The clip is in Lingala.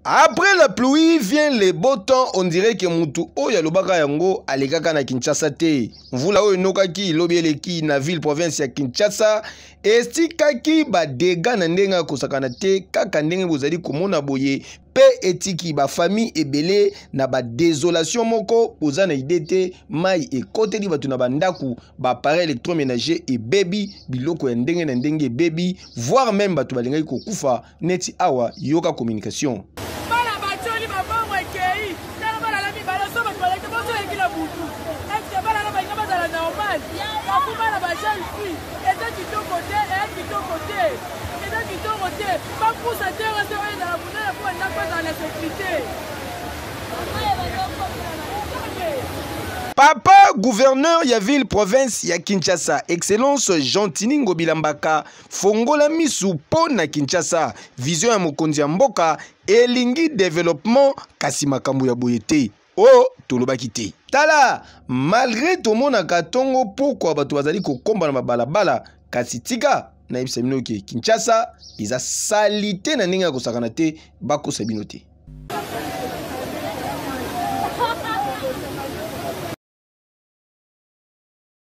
Après la pluie vient le beau temps, on dirait que mutu oyo alobaka yango alekaka na Kinshasa te. Mvula oyo enokaki lobi eleki na ville province ya Kinshasa etikaki ba dégâts na ndenge ya kosakana te, kaka ndenge bozali komona boye, pe etiki ba famille ebele na ba désolation moko boza na idée te. Mai ekoteli bato na bandaku, ba appareil électroménager ebebi, biloko ya ndenge na ndenge ebebi, voire même bato balingaki kokufa. Neti awa yoka communication. Bana batioli babongo ekei, tala bana na mibale so bato balaki boso eleki na butu, eske bana na balinga bazala normal? Baku bana ba jeune fille eza kitoko te, eya kitoko te, eza kitoko te. Bapusa te oyo ezala monene mpo bandako ezala na sécurité. Papa gouverneur ya ville province ya Kinshasa, Excellence Gentiny Ngobila Mbaka, fongola misu mpo na Kinshasa. Vision ya mokonzi ya mboka elingi développement, kasi makambo ya boye te. O tolobaki te. Tala, malgré tomonaka tongo pokwa bato bazali kokomba na mabalabala, kasi tika nayebisa bino ke Kinshasa eza salite na ndenge ya kosakana te, bakosa bino te.